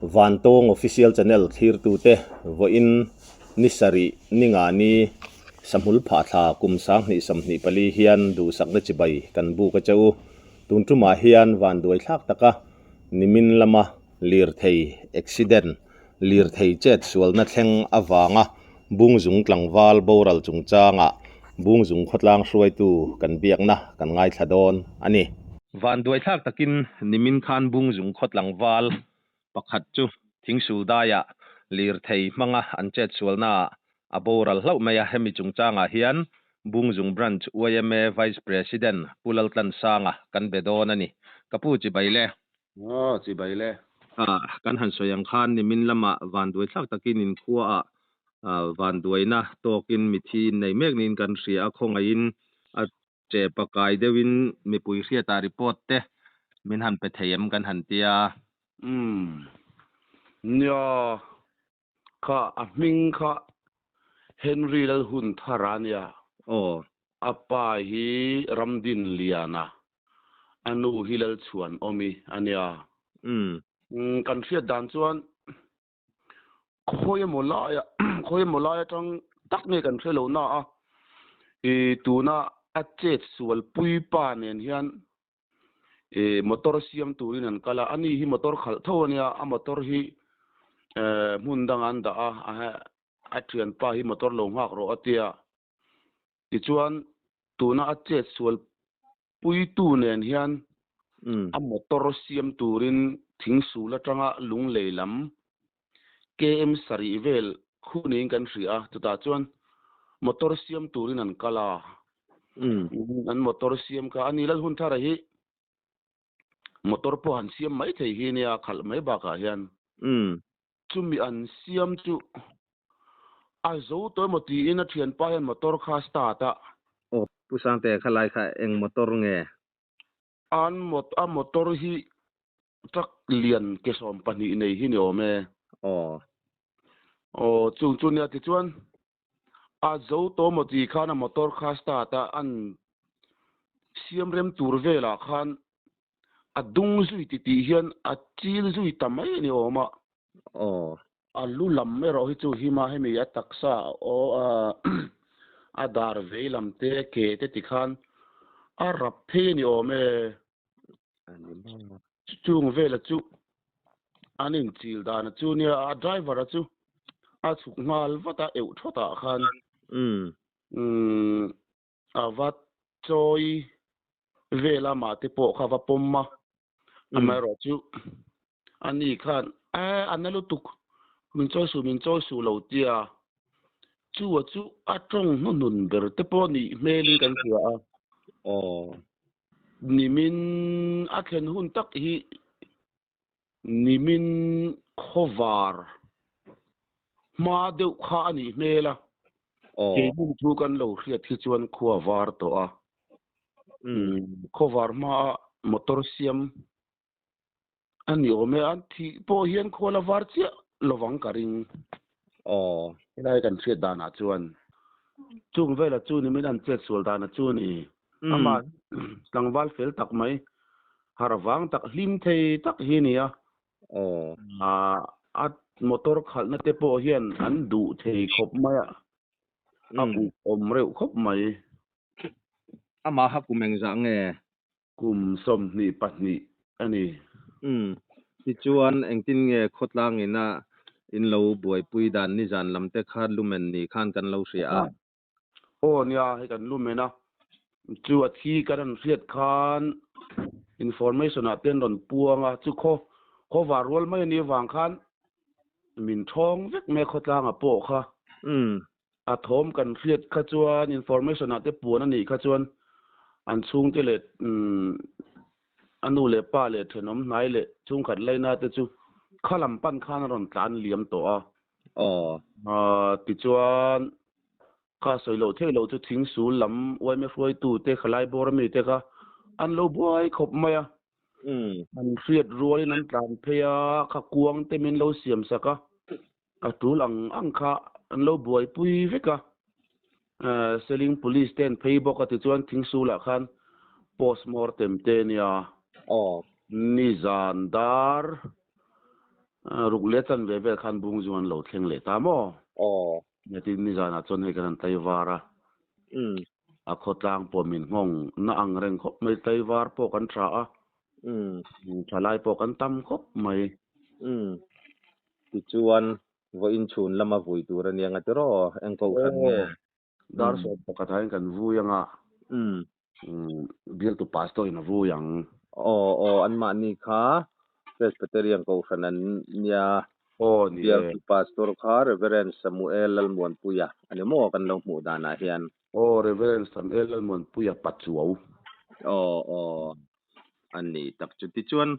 Vantawng Official Channel thlirtute vawiin ni sarih ni nga ni Sahmul Phahthla kum 2024 hian duhsakna chibai kan buk a che u. Tun tumah hian vanduai thlak taka nimin lama lirthei accident, lirthei chet sualna thleng avanga Bungzung tlangval boral chungchangah Bungzung khawtlang hruaitu kan biakna kan ngaithla dawn a ni. Vanduai thlak takin nimin khan Bungzung khaw tlangval pakhat chu thingsul daiah lirthei hmanga an chet sualnaah a boral hlauh mai a, hemi chungchangah hian Bungzung Branch yma Vice President Pu Laltlansanga kan be dawn a ni. Ka pu chibai le. Aw, chibai le. Kan han sawi ang khan nimin lamah vanduai thlak takin inkhuaah vanduaina tawkin mithi innei mek niin kan hria a, khawngaihin a che pakai deuhin mipui hriatah report te min han pe thei em kan han tia. Umm. Nia, kha a hming kha Henry Lalhunthara nia. Aw. A pa hi Ramdinliana, a nu hi Lalchhuanawmi a nia. Umm. Kan hriat dan chuan khawi emaw laia khawi emaw lai atang tak nge kan hre lo na a, i tuna a chet sual pui pa nen hian i motor siam turin an kal a, ani hi motor khalh tho ania, a motor hi hmun dangah an dah a, a thianpa hi motor lo nghak rawh a tia, tichuan tuna a chet sual puitu nen hian a motor siam turin thingsul atanga lunglei lam KM sarih vel khu niin kan hria a, chutah chuan motor siam turin an kal a, an motor siam kha a ni Lalhunthara hi motor pawh han siam mai thei hi nia khalh mai bakah hian chumi an siam chu a zo tawh emaw tiin a thianpa hian motor kha start a. Aw Pu Sangte khalai kha eng motor nge? An a motor hi truck lian ke 12 nei hi ni awm e. Aw. Aw chung chu nia tichuan a zo tawh emaw tih khan a motor kha start a an siam rem tur velah khan a dung zui ti tih hian a chil zui ta mai a ni awm a. Aw. A lu lam erawh hi chu hima hemi a taksa aw a dar vei lam te ke te ti khan a rap phei a ni awm e. Chung vela chu an inchil dan a chu nia a driver a chu a chhuk nghal vat a euh thawt ah khan a va chawi vela mah te pawh kha va pawm a amaherawh chu ani khan e a na lutuk min chawi suh min chawi suh lo tia chu a chu a tawng hnuhnun ber te pawh nih hmelin kan hria a. Aw. Nimin a thlen hun tak hi nimin khawvar hma deuh kha a nih hmel a. Keimah thu kan lo hriat hi chuan khua var tawh a. Khawvar hmaa motor siam a ni awm e. An thih pawh hian khua la var chiah lovang ka ring. Helai kan hriat danah chuan chung vela chu nimin an chet sual dana chu a ni. Amah tlangval fel tak mai, harh vang tak, hlim thei tak hi a ni a. A motor khalhna te pawh hian an duh thei khawp mai a, a up awm reuh khawp mai. Amah kha kum engzah nge? Kum 22 a ni. Umm. Tichuan engtin nge khawtlang ina in lo buaipui dan nizan lam te kha lumen ni khan kan lo hria a? Aw nia, hei kan lumen a. Chu a thi kan han hriat khan information ah te an rawn puang a, chu khaw khaw var rual mai a nih avang khan min thawng vek mai a khawtlanga pawh kha. A thawm kan hriat kha chuan information ah te puan a nih kha chuan an chhungte leh a nu leh pa leh thenawm hnai leh chhungkhat laina te chu kha lam pan khan a rawn tlan liam tawh a. Aw. Tichuan kha sawi loh theih loh chu thingsul lam uaime hruaitu te khalai bawr ami te kha an lo buai khawp mai a. An hriat rualin an tlan phei a, kha kuang te min lo siam sak a. A tul ang ang kha an lo buaipui vek a, Seling Police te an phei bawk a tichuan Thingsulah khan postmortem te a nia. Aw. Nizan dar. Ruk leh chanve vel khan bung zu an lo thleng leh ta maw? Aw. Nitin nizanah chuan hei kan han tlaivar a. A khawtlang pawh min nghawng na ang reng khawp mai, tlaivar pawh kan tha a. Thalai pawh kan tam khawp mai. Tichuan, vawiin chhun lama vui tur a nia nga tiraw? Eng kohhran nge? Dar 11 ah hian kan vui ang a. Bialtu pastor in a vui ang. Aw aw, anmahni kha Presbyterian kohhran an nia. Aw ni e. Bialtu pastor kha Reverend Samuel Lalmuanpuia a ni maw kan lo hmuh danah hian. Aw Reverend Samuel Lalmuanpuia Pachuau. Aw aw, a ni tak chu. Tichuan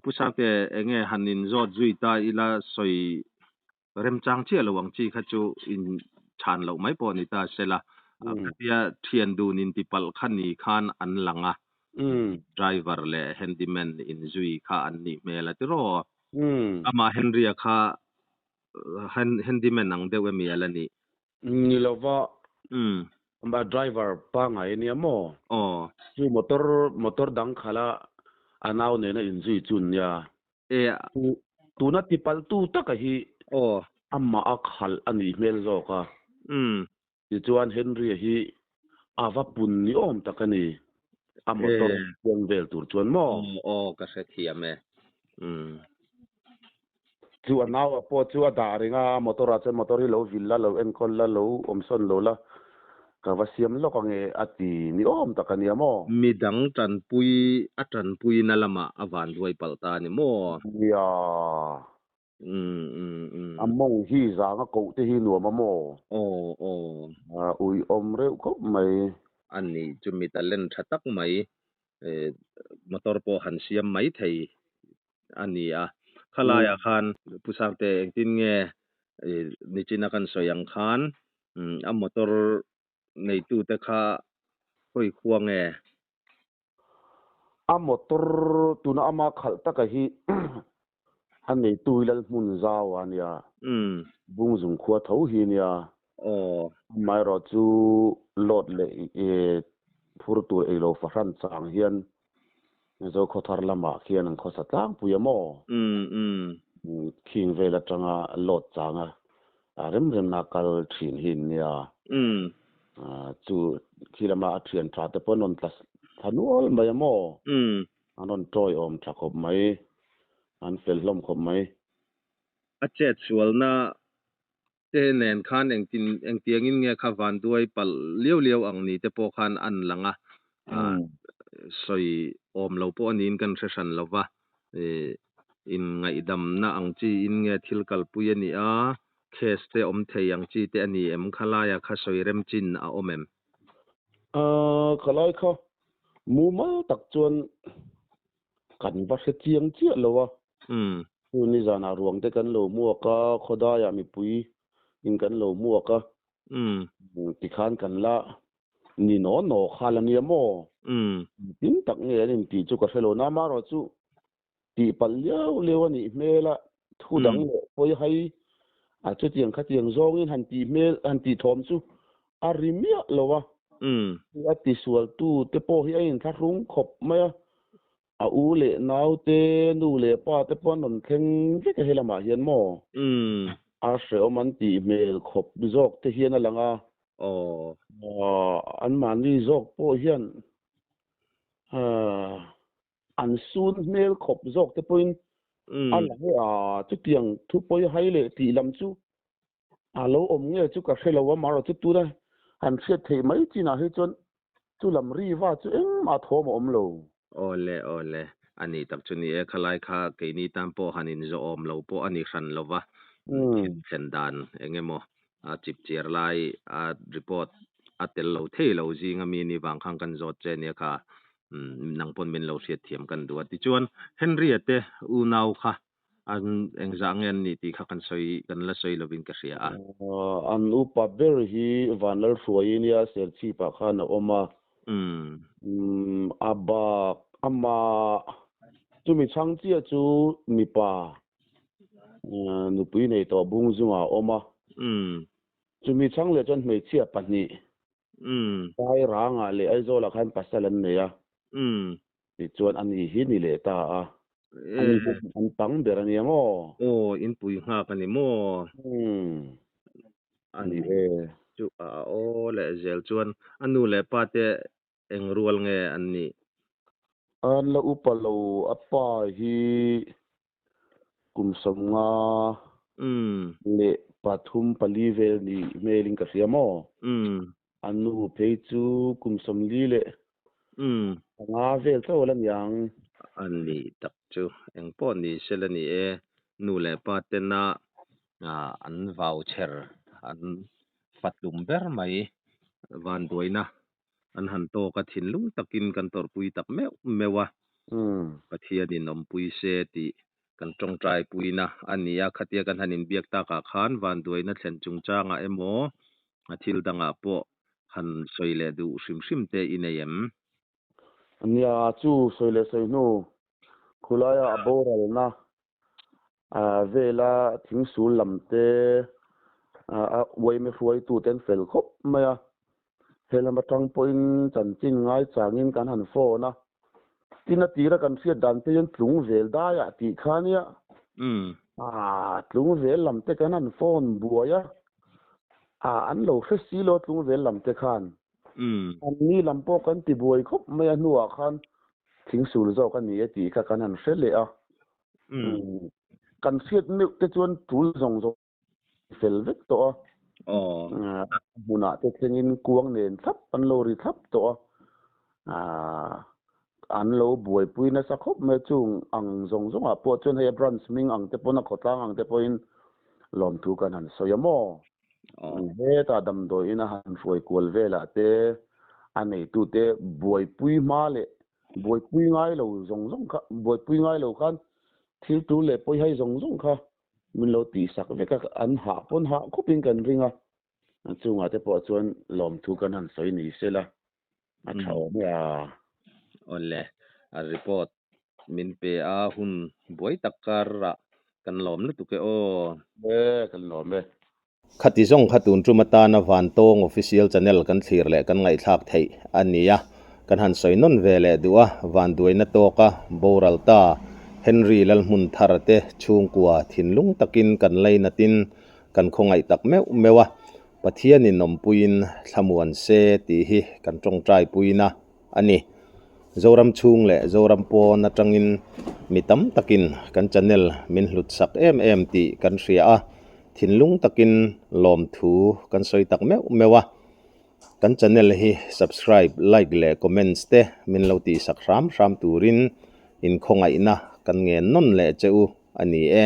Pu Sangte enge han inzawt zui ta ila sawi Remchang chiah lo ang chi kha chu in chhan loh mai pawh ni ta se la, khatia thian dun in tipalh kha ni khan an lang a, driver leh handyman in zui kha an nih hmel a tiraw? Amah Henry-a kha handyman ang deuh emi a la nih? Ni lova, a driver pangngai a nia maw? Aw. Chu motor motor dang khala a nau nena inzui chu an nia. E. Tuna tipaltu taka hi Aw. amah a khalh a nih hmel zawk a. Tichuan Henry-a hi a va pun ni awm tak a ni. A motor siam vel tur chuan maw? Aw, aw, ka hrethiam e. Chu a naua pawh chu a dah reng a, a motor ah chuan motor hi lo vil la, lo enkawl la, lo awmsawn lo la, ka va siam lawk ange a ti ni awm tak a nia maw? Midang tanpui a tanpuina lamah a van duai palh ta a ni maw? Nia. Umm umm umm. A mawng hi zanga koh te hi nuam a maw? Aw aw. Uiawm reuh khawp mai. A ni, chumi talent tha tak mai motor pawh han siam mai thei a ni a. Khalaiah khan Pu Sangte engtin nge nichina kan sawi ang khan a motor neitute kha hawi khua nge? A motor tuna ama khalh taka hi a neitu hi Lalhmun zau a nia. Bungzung khua tho hi a nia. Amaherawh chu load leh phur tur ei lo fahran chang hian Mizo khawthar lamah khian an khawsa tlangpui a maw? Khing vel atanga load changa rem remna kal thin hi an nia. Chu khi lama a thian tha te pawh an rawn tla thla nual mai a maw? An rawn tawiawm tha khawp mai, an fel hlawm khawp mai. A chet sualna te nen khan engtin engtiangin nge kha vanduai palh liau liau ang ni te pawh khan an lang a, sawi awm lo pawh a niin kan hre hran lo va, in ngaihdamna ang chiin nge thil kalpui a nih a, case te awm thei ang chi te a ni em khalaia kha sawi rem chin a awm em? Khalai kha mumal tak chuan Kan va hre chiang chiah lo a. Chu nizanah ruang te kan lo hmuak a, khawdaiah mipui in kan lo hmuak a. Tikhan kan la ni naw naw khal a nia maw? Tin tak nge an intih chu ka hre lo. Namarawh chu tihpalh liau liau a nih hmel a, thu dang leh pawi hai a chutiang khatiang zawngin han tih hmel han tih thawm chu a ri miah lo a. A tisualtu te pawh hi a inthlahrung khawp mai a, a u leh nau te, nu leh pa te pawh an rawn thleng vek a he lamah hian maw? A hrehawm an tih hmel khawp zawk te hian a lang a. Anmahni zawk pawh hian An sun hmel khawp zawk te pawhin a lang e a, chutiang thu pawi hai leh tih lam chu a lo awm nge chu ka hre lo a, marawh chu tuna han hriat theih mai chinah hi chuan chu lam ri va chu engmah thawm a awm lo. Awle awle, a nih tak chu ni e, khalai kha keini tan pawh han inzawh awm lo pawh a ni hran lo va, thil thlen dan eng emaw a chip chiar lai a report a tel lo thei lo zing ami ni vang khan kan zawt che nia kha nang pawn min lo hriat thiam kan duh a. Tichuan Henry-a te unau kha an engzah nge an nih tih kha kan sawi kan la sawi lovin ka hria a. An upa ber hi Vanlalhruai nia Serchhip-ah khan a awm a. A bak amah chumi chhang chiah chu mipa Nupui nei tawh bung zungah a awm a. Chumi chhang leh chuan hmeichhia pahnih Sairangah leh Aizawlah khan pasal an nei a. Tichuan ani hi ni leh ta a. Ani chu an tang ber a nia maw? Aw, inpui nghak a ni maw? Umm. A ni chu a aw leh zel chuan a nu leh pa te eng rual nge an nih? An la upa lo, a pa hi kum 50 leh 3, 4 vel nih hmelin ka hria maw? A nu phei chu kum 45 vel chauh a la niang. A nih tak chu eng pawh ni sela ni e, nu leh pa tena an vau chher an fatlum ber mai vanduaina an han tawk a, thinlung takin kan tawrhpui tak meuh meuh a, Pathianin awmpui se tih kan tawngtai puina a ni a, khatia kan han inbiak takah khan vanduaina thlen chungchangah emaw a thil dangah pawh han sawi leh duh hrim hrim te i nei em? Nia, chu sawi leh sawi hnu khulaia a boralna vela thingsul lam te a uaime hruaitute an fel khawp mai a, he lam atang pawhin chanchin ngaichangin kan han phone a, tin a tira kan hriat dan phei hian tlung vel daiah tih kha nia, tlung vel lam te kan han phone buai a, an lo hre si lo tlung vel lam te khan, anni lam pawh kan ti buai khawp mai a hnuah khan thingsul zawk a ni e tih kha kan han hre leh a. Kan hriat meuh te chuan tul zawng zawng fel vek tawh a. Hmunah te thlengin kuang nen thlap an lo ri thlap tawh a. An lo buaipui nasa khawp mai chung ang zawng zawngah pawh chuan hei a branch hming ang te pawn a khawtlang ang te pawhin lawmthu kan han sawi a maw. Hetah damdawiin a han hruai kual velah te a neitute buaipui hma leh Buaipui ngai lo zawng zawng kha, buaipui ngai lo khan thil tur leh pawi hai zawng zawng kha min lo tihsak vek a, an hah pawn hah khawpin kan ring a, chungah te pawh chuan lawmthu kan han sawi ni sela a tha awm e a. Awle, a report min pe a, hun buai tak karah kan lawm lutuk e aw. E, kan lawm e. Khati zawng kha tun tum atana Vantawng Official Channel kan thlir leh kan ngaihthlak theih a ni a, kan han sawi nawn ve leh duh a, vanduaina tawka boral ta Henry Lalhmunthar te chhungkua thinlung takin kan lainatin kan khawngaih tak meuh meuh a, Pathianin awmpuiin thlamuan se tih hi kan tawngtai puina a ni. Zoram chhung leh Zoram pawn atangin mi tam takin kan channel min hlut sak em em tih kan hria a, thinlung takin lawmthu kan sawi tak meuh meuh a. Kan channel hi subscribe, like leh comments te min lo tihsak hram hram turin inkhawngaihna kan ngen nawn leh che u a ni e.